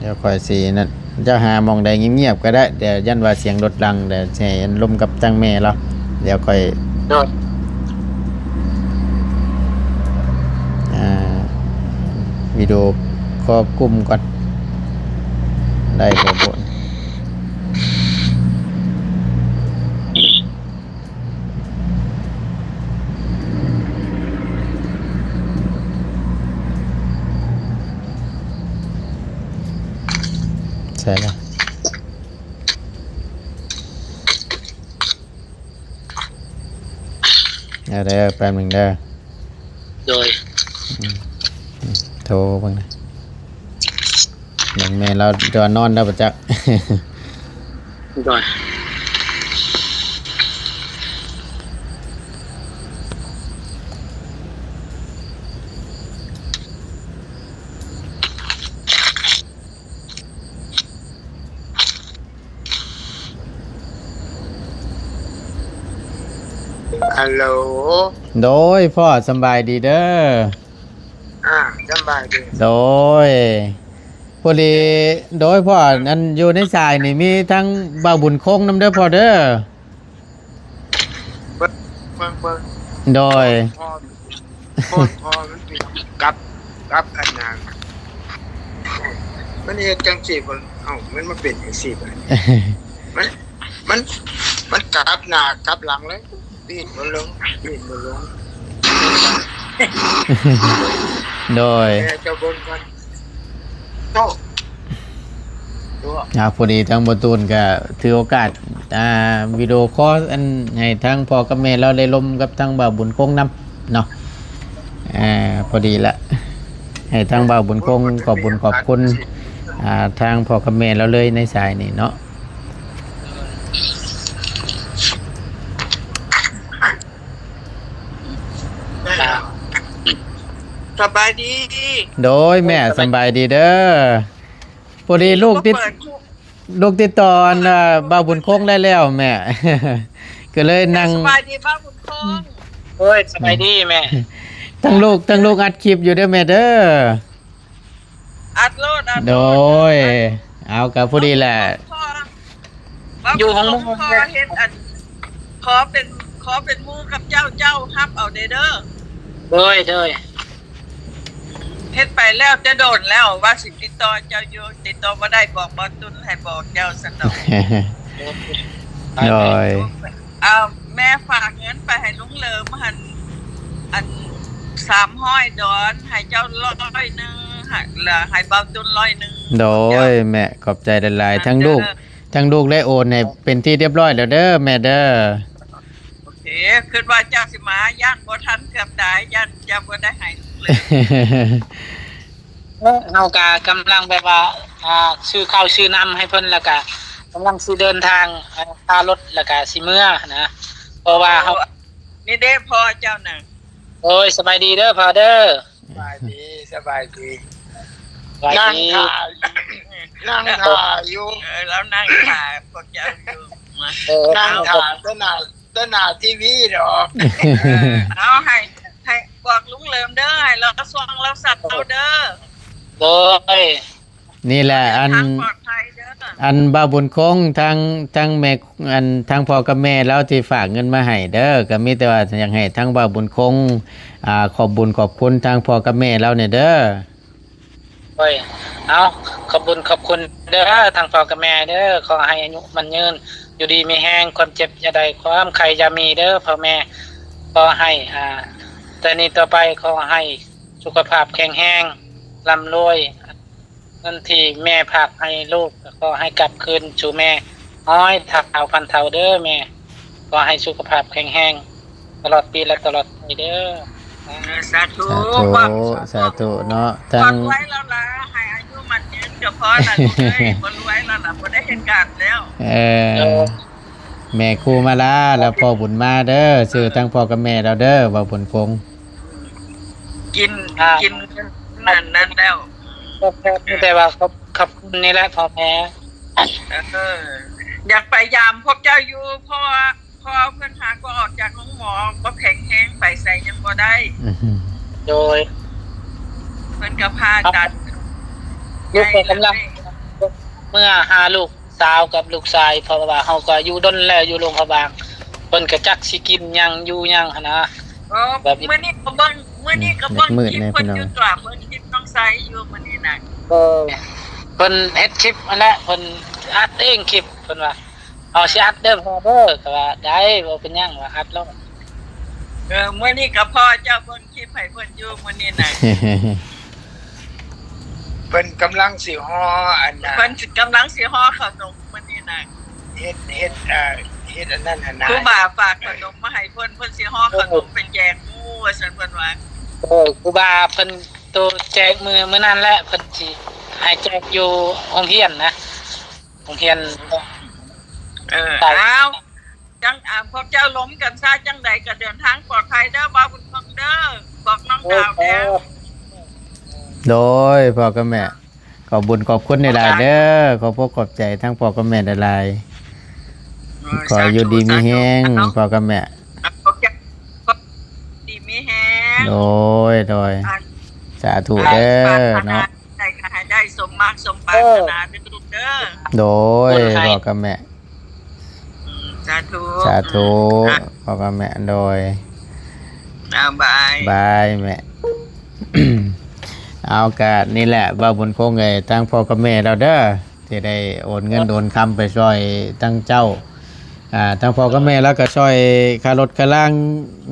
ດຽວຂ້ອຍຊິນັ້ນ ເຈົ້າຫາໝ່ອງໃດງຽບໆກໍໄດ້ ດຽວຢ້ານວ່າສຽງລົດຫຼັງ ດຽວຊິໃຫ້ລົມກັບທາງແມ່ລາວ ດຽວຂ້ອຍ ໂດຍ ອ່າ ວິດີໂອຄໍກຸ່ມກ່ອນ ໄດ້ບໍ່ບຸນ. ໃສ່ລະ ເອົາເດີ ແປັບໜຶ່ງເດີ ໂດຍ ອືມ ໂທເບິ່ງນະ ເບິ່ງແມ່ລາວຈະນອນແລ້ວບໍ່ຈັກ ໂດຍ. ຮັລໂຫຼ ໂດຍ ພໍ່ສຳບາຍດີເດີ ອ່າ ສຳບາຍດີ ໂດຍ ພໍດີ ໂດຍ ພໍ່ ອັນຢູ່ໃນສາຍນີ້ມີທັງບ່າວບຸນຄົງນຳເດີພໍ່ເດີ ເບິ່ງ ເບິ່ງ ເບິ່ງ ໂດຍ ພໍ່ ພໍ່ ພໍ່ມັນເປັນກັບ ກັບອັນນັ້ນ ມັນເຮັດຈັ່ງຊີ້ ເບິ່ງ ເອົ້າ ມັນມາເປັນຈັ່ງຊີ້ບາດນີ້ ມັນ ມັນ ມັນກັບໜ້າກັບຫຼັງເລີຍ ປີ້ນບໍ່ລົງ ປີ້ນບໍ່ລົງ ໂດຍ ແຕ່ເຈົ້າເບິ່ງກ່ອນ ໂຕ ອ່າ ພໍດີທາງບ່າວຕູນກະຖືໂອກາດ ອ່າ ວິດີໂອຄໍອັນໃຫ້ທາງພໍ່ກັບແມ່ລາວໄດ້ລົມກັບທາງບ່າວບຸນຄົງນຳເນາະ ອ່າ ພໍດີລະ ໃຫ້ທາງບ່າວບຸນຄົງຂອບບຸນຂອບຄຸນ ອ່າ ທາງພໍ່ກັບແມ່ລາວເລີຍໃນສາຍນີ້ເນາະ. ສະບາຍດີ ໂດຍແມ່ ສະບາຍດີເດີ ພໍດີລູກຕິດ ລູກຕິດຕໍ່ອັນ ເອີ ບ່າວບຸນຄົງໄດ້ແລ້ວແມ່ ກໍເລີຍນັ່ງ ສະບາຍດີບ່າວບຸນຄົງ ໂອ້ຍ ສະບາຍດີແມ່ ທັງລູກ ທັງລູກອັດຄລິບຢູ່ເດີແມ່ເດີ. ອັດໂລດ ອັດໂລດ ໂດຍ ເອົາ ກະພໍດີແຫຼະ ຢູ່ຫ້ອງໝໍ ຂໍເຮັດອັນ ຂໍເປັນ ຂໍເປັນໝູ່ກັບເຈົ້າ ເຈົ້າຮັບເອົາແດ່ເດີ ໂດຍ ໂດຍ ເຮັດໄປແລ້ວແຕ່ດົນແລ້ວ ວ່າຊິຕິດຕໍ່ເຈົ້າຢູ່ ຕິດຕໍ່ບໍ່ໄດ້ ບອກບ່າວຕຸນໃຫ້ບອກເຈົ້າຊັ້ນດອກ ໂດຍ. ເອົາ ແມ່ຝາກເງິນໄປໃຫ້ລຸງເຫຼີມຫັ້ນ ອັນ ສາມຮ້ອຍດອນ ໃຫ້ເຈົ້າຮ້ອຍໜຶ່ງ ໃຫ້ ລະໃຫ້ບ່າວຕຸນຮ້ອຍໜຶ່ງ ໂດຍ ແມ່ ຂອບໃຈຫຼາຍໆ ທັງລູກ ທັງລູກໄດ້ໂອນໃຫ້ເປັນທີ່ຮຽບຮ້ອຍແລ້ວເດີແມ່ເດີ ໂອເຄ ຄິດວ່າເຈົ້າຊິມາ ຢ້ານບໍ່ທັນເກືອບຕາຍ ຢ້ານເຈົ້າບໍ່ໄດ້ໃຫ້ລູກເລີຍ. ເຮົາກະກຳລັງແບບວ່າ ອ່າ ຊື້ເຂົ້າຊື້ນ້ຳໃຫ້ເພິ່ນ ແລ້ວກະກຳລັງຊິເດີນທາງ ອ່າ ຄ່າລົດ ແລ້ວກະຊິເມືອນະ ເພາະວ່າເຮົາ ໂອ້ ນີ້ເດ້ພໍ່ເຈົ້ານະ. ໂອ້ຍ ສະບາຍດີເດີພໍ່ເດີ. ສະບາຍດີ ສະບາຍດີ. ສະບາຍດີ. ນັ່ງຖ້າຢູ່ ນັ່ງຖ້າຢູ່. ເອີ ລາວນັ່ງຖ້າພວກເຈົ້າຢູ່. ເອີ ນັ່ງຖ້າຕໍ່ໜ້າ ຕໍ່ໜ້າທີວີດອກ. ເອີ ເອົາໃຫ້ ໃຫ້ບອກລຸງເຫຼີມເດີ ໃຫ້ລາວຊ່ວງລາວເຊົາເດີ. ໂດຍ. ນີ້ແຫຼະ ອັນ ເດີນທາງປອດໄພເດີ. ອັນບ່າວບຸນຄົງ ທາງ ທາງແມ່ ອັນ ທາງພໍ່ກັບແມ່ລາວທີ່ຝາກເງິນມາໃຫ້ເດີ ກໍມີແຕ່ວ່າຢາກໃຫ້ທາງບ່າວບຸນຄົງ ອ່າ ຂອບບຸນຂອບຄຸນທາງພໍ່ກັບແມ່ລາວແດ່ເດີ. ໂດຍ ເອົາ ຂອບບຸນຂອບຄຸນເດີ ທາງພໍ່ກັບແມ່ເດີ ຂໍໃຫ້ອາຍຸໝັ້ນຍືນ ຢູ່ດີມີແຮງ ຄວາມເຈັບຢ່າໄດ້ ຄວາມໄຂ້ຢ່າມີເດີພໍ່ແມ່. ຂໍໃຫ້ ອ່າ ແຕ່ນີ້ຕໍ່ໄປ ຂໍໃຫ້ສຸຂະພາບແຂງແຮງ ລ່ຳລວຍ. ເງິນທີ່ແມ່ຝາກໃຫ້ລູກ ກໍຂໍໃຫ້ກັບຄືນສູ່ແມ່ຮ້ອຍເທົ່າພັນເທົ່າເດີແມ່. ຂໍໃຫ້ສຸຂະພາບແຂງແຮງຕະຫຼອດປີ ແລະ ຕະຫຼອດໄປເດີ. ເອີ ສາທຸ ສາທຸ ສາທຸເນາະ. ທັງ ບໍ່ລວຍແລ້ວລະ ໃຫ້ອາຍຸໝັ້ນຍືນກໍພໍລະລູກເອີຍ. ບໍ່ລວຍແລ້ວລະ ບໍ່ໄດ້ເຮັດການແລ້ວ. ເອີ ແມ່ຄູມາລາ ແລ້ວພໍ່ບຸນມາເດີ ຊື່ທັງພໍ່ກັບແມ່ລາວເດີ ບ່າວບຸນຄົງ. ກິນ ອ່າ ກິນນັ້ນ ນັ້ນແລ້ວ. ກໍມີແຕ່ວ່າຂອບ ຂອບຄຸນນີ້ແຫຼະພໍ່ແມ່. ເອີ ຢາກໄປຢາມພວກເຈົ້າຢູ່ ເພາະວ່າພໍ່ເພິ່ນຫາກໍອອກຈາກໂຮງໝໍ ບໍ່ແຂງແຮງ ໄປໃສຍັງບໍ່ໄດ້. ໂດຍ ເພິ່ນກໍຜ່າຕັດ ລູກກໍກຳລັງເມືອຫາລູກ ສາວກັບລູກຊາຍ ເພາະວ່າເຮົາກໍຢູ່ດົນແລ້ວ ຢູ່ຫຼວງພະບາງ ເພິ່ນກໍຈັກຊິກິນຫຍັງຢູ່ຫຍັງຫັ້ນນະ. ເອີ ແບບນີ້ ມື້ນີ້ກໍເບິ່ງ ມື້ນີ້ກໍເບິ່ງຄລິບເພິ່ນຢູ່ຕົວະ ເບິ່ງຄລິບນ້ອງໄຊຢູ່ມື້ນີ້ນະ. ເອີ ເພິ່ນເຮັດຄລິບຫັ້ນແຫຼະ ເພິ່ນອັດເອງຄລິບ ເພິ່ນວ່າ ເຮົາຊິອັດເດີພໍ່ເດີ ກໍວ່າໄດ້ ບໍ່ເປັນຫຍັງ ວ່າອັດໂລດ. ເອີ ມື້ນີ້ກໍພໍເຈົ້າເບິ່ງ ຄລິບໃຫ້ເພິ່ນຢູ່ມື້ນີ້ນະ. ເພິ່ນກຳລັງຊິຫໍ່ອັນນ່າ ເພິ່ນກຳລັງຊິຫໍ່ເຂົ້າໜົມມື້ນີ້ນະ. ເຮັດ ເຮັດ ເອີ ເຮັດອັນນັ້ນຫັ້ນນະ ຄູບາຝາກເຂົ້າໜົມມາໃຫ້ເພິ່ນ ເພິ່ນຊິຫໍ່ເຂົ້າໜົມໄປແຈກໝູ່ວ່າຊັ້ນເພິ່ນວ່າ. ເອີ ຄູບາເພິ່ນໂຕແຈກມື້ ມື້ນັ້ນແຫຼະ ເພິ່ນຊິໃຫ້ແຈກຢູ່ໂຮງຮຽນນະ ໂຮງຮຽນ. ເອີ ເອົາ ຈັ່ງ ອ່າ ພວກເຈົ້າລົມກັນຊະ ຈັ່ງໃດກໍເດີນທາງປອດໄພເດີ ບ່າວບຸນຄົງເດີ ບອກນ້ອງດາວແດ່. ໂດຍ ພໍ່ກັບແມ່ ຂອບບຸນຂອບຄຸນຫຼາຍໆເດີ ຂອບອົກຂອບໃຈທັງພໍ່ກັບແມ່ຫຼາຍໆ. ເອີ ຂໍຢູ່ດີມີແຮງ ສາທຸ ພໍ່ກັບແມ່ ດີມີແຮງ. ໂດຍ ໂດຍ ອ່າ ສາທຸເດີເນາະ. ໃດກໍໃຫ້ໄດ້ສົມມາກສົມປາດຖະໜາເດີລູກເດີ. ໂດຍ ພໍ່ກັບແມ່ ອືມ ສາທຸ ສາທຸ ອືມ ພໍ່ກັບແມ່ ໂດຍ ອ່າ ບາຍ ບາຍແມ່. ເອົາ ກະນີ້ແຫຼະ ບ່າວບຸນຄົງເອີຍ ທາງພໍ່ກັບແມ່ລາວເດີ ທີ່ໄດ້ໂອນເງິນໂອນຄຳໄປຊ່ອຍທັງເຈົ້າ ອ່າ ທາງພໍ່ກັບແມ່ລາວກໍຊ່ອຍຄ່າລົດຄ່າລາງ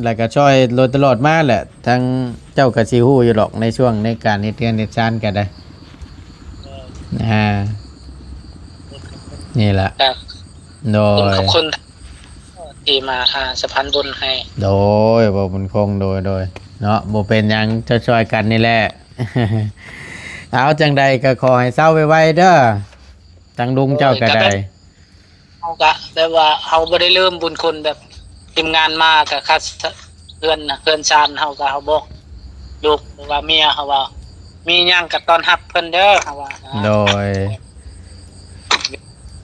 ແລ້ວກໍຊ່ອຍໂດຍຕະຫຼອດມາແຫຼະ. ທາງເຈົ້າກໍຊິຮູ້ຢູ່ດອກ ໃນຊ່ວງໃນການເຮັດເຮືອນເຮັດຊານກໍໄດ້ ອ່າ ນີ້ລະ ໂດຍ ຂອບຄຸນທີ່ມາ ອ່າ ສະພານບຸນໃຫ້. ໂດຍ ບໍ່ບຸນຄົງ ໂດຍ ໂດຍ ເນາະ ບໍ່ເປັນຫຍັງ ຊ່ອຍໆກັນນີ້ແຫຼະ. ເອົາ ຈັ່ງໃດກໍຂໍໃຫ້ເຊົາໄວໆເດີ ທາງລຸງເຈົ້າກໍໄດ້. ໂດຍ ກໍແບບ ເຮົາກະແບບວ່າເຮົາບໍ່ໄດ້ລືມບຸນຄຸນ ແບບທີມງານມາກະຄັດເຮືອນ ເຮືອນຊານເຮົາກະ ເຮົາບອກລູກ ຫຼືວ່າເມຍເຮົາວ່າ ມີຫຍັງກະຕ້ອນຮັບເພິ່ນເດີ ເຮົາວ່ານະ. ໂດຍ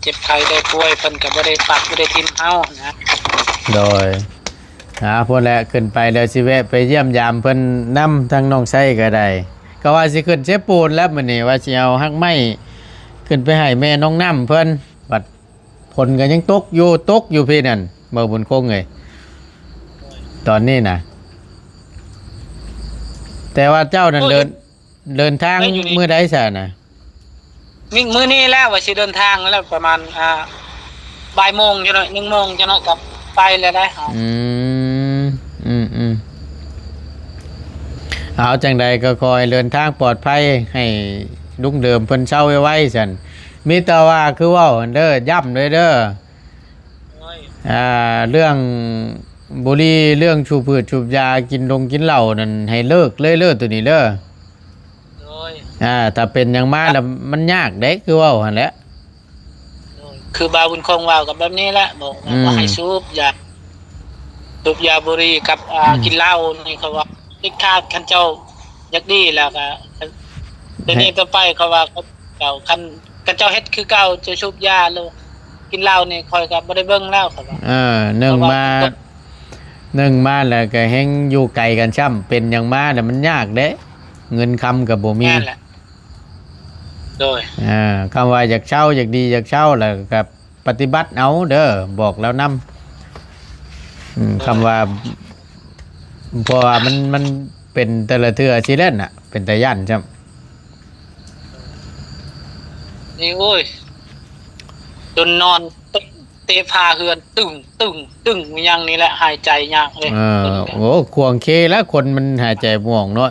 ເຈັບໄຂ້ໄດ້ປ່ວຍ ເພິ່ນກະບໍ່ໄດ້ປັດ ບໍ່ໄດ້ຖິ້ມເຮົານະ. ໂດຍ ອ່າ ພຸ້ນແຫຼະ ຂຶ້ນໄປແລ້ວຊິແວະໄປຢ້ຽມຢາມເພິ່ນນຳ ທາງນ້ອງໄຊກະໄດ້ ກະວ່າຊິຂຶ້ນເຊໂປນແລ້ວມື້ນີ້ ວ່າຊິເອົາຮາກໄມ້ຂຶ້ນໄປໃຫ້ແມ່ນ້ອງນ້ຳເພິ່ນ ບັດ ຝົນກໍຍັງຕົກຢູ່ ຕົກຢູ່ພີ້ນັ້ນ ບ່າວບຸນຄົງເອີຍ ຕອນນີ້ນະ. ແຕ່ວ່າເຈົ້ານັ້ນເດີນ ເດີນທາງມື້ໃດຊະນະ? ມື້ ມື້ນີ້ແຫຼະ ວ່າຊິເດີນທາງແລ້ວ ປະມານ ອ່າ ບ່າຍໂມງຈັ່ງໜ້ອຍ ໜຶ່ງໂມງຈັ່ງໜ້ອຍກໍໄປແລ້ວໄດ໋. ອືມ ອືມໆ ເອົາ ຈັ່ງໃດກໍຂໍໃຫ້ເດີນທາງປອດໄພ ໃຫ້ລຸງເດີມເພິ່ນເຊົາໄວໆຊັ້ນ. ມີແຕ່ວ່າຄືເວົ້າຫັ້ນເດີ ຢ້ຳເລີຍເດີ ໂດຍ ອ່າ ເລື່ອງ ບຸຫຼີ່ ເລື່ອງສູບພືດສູບຢາ ກິນດົງກິນເຫຼົ້ານັ້ນ ໃຫ້ເລີກເລີຍເດີ ໂຕນີ້ເດີ. ໂດຍ ອ່າ ຖ້າເປັນຫຍັງມາແລ້ວມັນຍາກເດ້ ຄືເວົ້າຫັ້ນແຫຼະ. ໂດຍ ຄືບ່າວບຸນຄົງເວົ້າກັບແບບນີ້ແຫຼະ ບອກວ່າ ອືມ ບໍ່ໃຫ້ສູບຢາ ສູບຢາບຸຫຼີ່ກັບ ອ່າ ອືມ ກິນເຫຼົ້ານີ້ ເຂົາວ່າເດັດຂາດ. ຄັນເຈົ້າຢາກດີແລ້ວກໍ ແຕ່ນີ້ຕໍ່ໄປ ເຂົາວ່າ ເຈົ້າ ຄັນ ຄັນເຈົ້າເຮັດຄືເກົ່າ ເຈົ້າສູບຢາ ຫຼື ກິນເຫຼົ້ານີ້ ຂ້ອຍກໍບໍ່ໄດ້ເບິ່ງແລ້ວ ເຂົາວ່າ. ເອີ ໜຶ່ງມາ ໜຶ່ງມາແລ້ວກໍແຮ່ງຢູ່ໄກກັນຊ້ຳ ເປັນຫຍັງມາແລ້ວມັນຍາກເດ້ ເງິນຄຳກໍບໍ່ມີ. ແມ່ນແຫຼະ ໂດຍ ອ່າ ຄຳວ່າຢາກເຊົາ ຢາກດີ ຢາກເຊົາ ແລ້ວກໍປະຕິບັດເອົາເດີ ບອກລາວນຳ. ອືມ ໂດຍ ຄຳວ່າ ເພາະວ່າມັນ ມັນເປັນແຕ່ລະເທື່ອຊີ້ແຫຼະນະ ເປັນຕາຢ້ານຊ້ຳ. ນີ້ ໂອ້ຍ ຈົນນອນເຕະ ເຕະຝາເຮືອນ ຕຶ້ງ ຕຶ້ງ ຕຶ້ງ ຫຍັງນີ້ແຫຼະ ຫາຍໃຈຍາກເດ້. ເອີ ໂອ້ ຂວາງເຄລະ ຄົນມັນຫາຍໃຈບໍ່ອອກເນາະ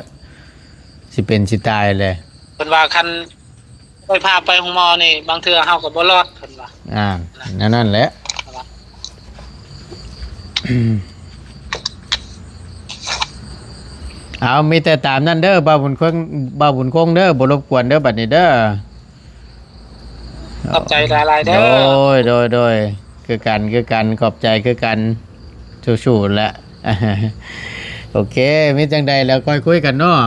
ຊິເປັນຊິຕາຍແຫຼະ. ເພິ່ນວ່າຄັນໄດ້ພາໄປໂຮງໝໍນີ້ ບາງເທື່ອເຮົາກໍບໍ່ລອດ ເພິ່ນວ່າ. ອ່າ ແນວນັ້ນແຫຼະ. ເອົາ ມີແຕ່ຕາມນັ້ນເດີ ບ່າວບຸນຄົງ ບ່າວບຸນຄົງເດີ ບໍ່ລົບກວນເດີ ບັດນີ້ເດີ. ຂອບໃຈຫຼາຍໆເດີ. ໂດຍ ໂດຍ ໂດຍ ຄືກັນ ຄືກັນ ຂອບໃຈຄືກັນ ສູ້ໆແຫຼະ. ໂອເຄ ມີຈັ່ງໃດແລ້ວຄ່ອຍຄຸຍກັນເນາະ.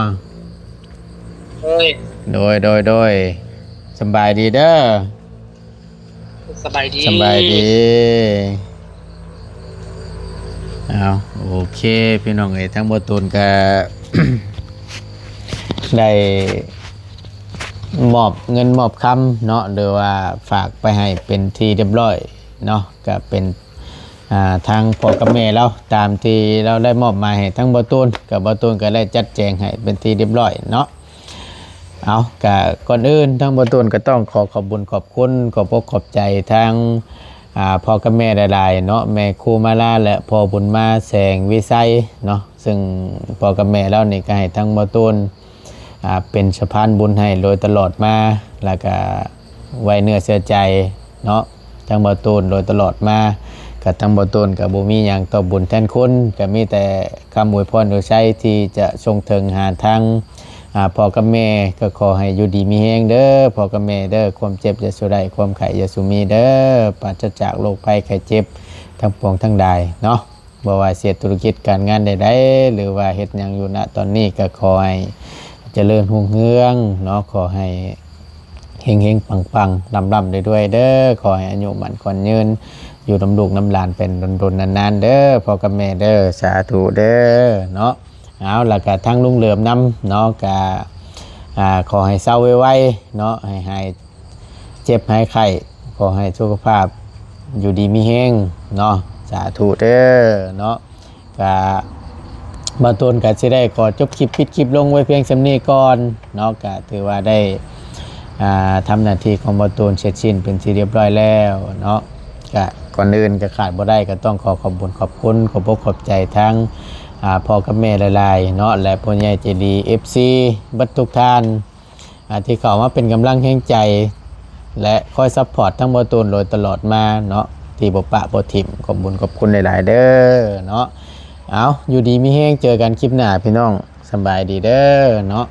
ໂດຍ ໂດຍ ໂດຍ ໂດຍ ສະບາຍດີເດີ. ສະບາຍດີ ສະບາຍດີ. ເອົາ ໂອເຄ ພີ່ນ້ອງເອີຍ ທາງບ່າວຕູນກະ ໄດ້ມອບເງິນມອບຄຳເນາະ ຫຼືວ່າຝາກໄປໃຫ້ເປັນທີ່ຮຽບຮ້ອຍເນາະ ກະເປັນ ອ່າ ທາງພໍ່ກັບແມ່ລາວ ຕາມທີ່ລາວໄດ້ມອບໝາຍໃຫ້ທາງບ່າວຕູນ ກະບ່າວຕູນກະໄດ້ຈັດແຈງໃຫ້ເປັນທີ່ຮຽບຮ້ອຍເນາະ. ເອົາ ກະກ່ອນອື່ນ ທາງບ່າວຕູນກໍຕ້ອງຂໍຂອບບຸນຂອບຄຸນ ຂອບອົກຂອບໃຈທາງ ອ່າ ພໍ່ກັບແມ່ຫຼາຍໆເນາະ ແມ່ຄູມາລາ ແລະ ພໍ່ບຸນມາ ແສງວິໄຊເນາະ ເຊິ່ງພໍ່ກັບແມ່ລາວນີ້ກໍໃຫ້ທາງບ່າວຕູນ ອ່າ ເປັນສະພານບຸນໃຫ້ໂດຍຕະຫຼອດມາ ແລ້ວກະໄວ້ເນື້ອເຊື່ອໃຈເນາະ ທາງບ່າວຕູນໂດຍຕະຫຼອດມາ. ກະທາງບ່າວຕູນກໍບໍ່ມີຫຍັງຕອບບຸນແທນຄຸນ ກໍມີແຕ່ຄຳອວຍພອນອວຍໄຊທີ່ຈະສົ່ງເຖິງຫາທາງ ອ່າ ພໍ່ກັບແມ່ ກໍຂໍໃຫ້ຢູ່ດີມີແຮງເດີ ພໍ່ກັບແມ່ເດີ ຄວາມເຈັບຢ່າສູ່ໄດ້ ຄວາມໄຂ້ຢ່າສູ່ມີເດີ ປາສະຈາກໂລກໄພໄຂ້ເຈັບທັງປວງທັງຫຼາຍເນາະ. ບໍ່ວ່າຊິເຮັດທຸລະກິດການງານໃດໆ ຫຼືວ່າເຮັດຫຍັງຢູ່ນະຕອນນີ້ ກໍຂໍໃຫ້ຈະເລີນຮຸ່ງເຮືອງເນາະ ຂໍໃຫ້ເຮັງໆ ປັງໆ ລ່ຳໆ ລວຍໆ ເດີ ຂໍໃຫ້ອາຍຸໝັ້ນຂວັນຍືນ ຢູ່ນຳລູກນຳຫຼານໄປດົນໆ ນານໆ ເດີ ພໍ່ກັບແມ່ເດີ ສາທຸເດີເນາະ. ເອົາ ແລ້ວກະທາງລຸງເຫຼີມນຳເນາະ ກະ ອ່າ ຂໍໃຫ້ເຊົາໄວໆເນາະ ໃຫ້ຫາຍເຈັບຫາຍໄຂ້ ຂໍໃຫ້ສຸຂະພາບຢູ່ດີມີແຮງເນາະ ສາທຸເດີເນາະ. ກະ ບ່າວຕູນກະຊິໄດ້ຂໍຈົບຄລິບ ປິດຄລິບລົງໄວ້ພຽງສ່ຳນີ້ກ່ອນເນາະ ກະຖືວ່າໄດ້ ອ່າ ທຳໜ້າທີ່ຂອງບ່າວຕູນເສັດສິ້ນເປັນທີ່ຮຽບຮ້ອຍແລ້ວເນາະ. ກະ ກ່ອນອື່ນກະຂາດບໍ່ໄດ້ ກະຕ້ອງຂໍຂອບບຸນຂອບຄຸນ ຂອບອົກຂອບໃຈທາງ ອ່າ ພໍ່ກັບແມ່ຫຼາຍໆເນາະ ແລະ ຜູ້ໃຫຍ່ໃຈດີ ເອັຟຊີ ເບິດທຸກທ່ານ ອ່າ ທີ່ເຂົ້າມາເປັນກຳລັງແຮງໃຈ ແລະ ຄອຍຊັບພອດທາງບ່າວຕູນໂດຍຕະຫຼອດມາເນາະ ທີ່ບໍ່ປະບໍ່ຖິ້ມ ຂອບບຸນຂອບຄຸນຫຼາຍໆເດີເນາະ. ເອົາ ຢູ່ດີມີແຮງ ເຈີກັນຄລິບໜ້າພີ່ນ້ອງ ສະບາຍດີເດີເນາະ.